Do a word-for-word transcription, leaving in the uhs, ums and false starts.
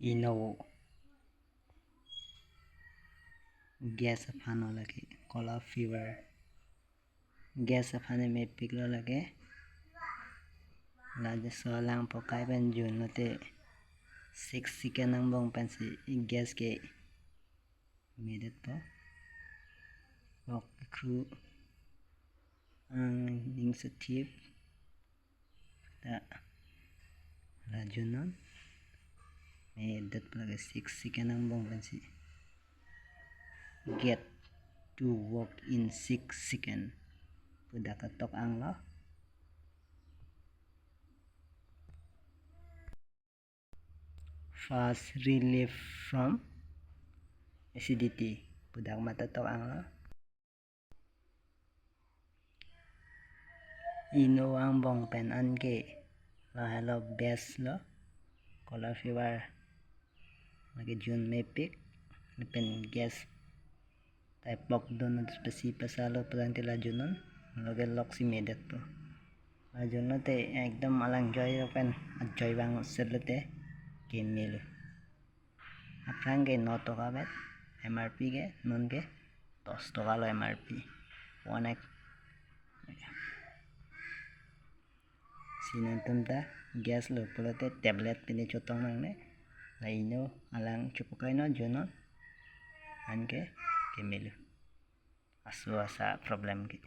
Inovo. Gas aphan lo lake, cauliflower. Gas aphan mepik lo lake. Laso alang pokai pen junlote six second angbong pensi gas ke medet po. Pok kru ang ning sethip. Ta la junnon. Medet po lake, six second angbong pensi. Get to work in six second pu dak ketok-ang lo. Fast relief from acidity pu dak mate tok-ang lo. Inovo angbong pen anke lahelo best lo. Cauliflower lake jun mepik, lapen gas tai pok dun, pesi pesa lo pulang ti la junnon, lake loksi medet po. La junlote ekdom alang joi lo pen ajoi vangsetlote kemelo. Aphrang ke no toka vet, M R P ke non ke dos toka lo M R P. One X. Si nangtum ta gas lo pulote tablet pine chotong nangne. La Inovo alang chopokai non junnon. Anke kemelo. Aso asa problem ke.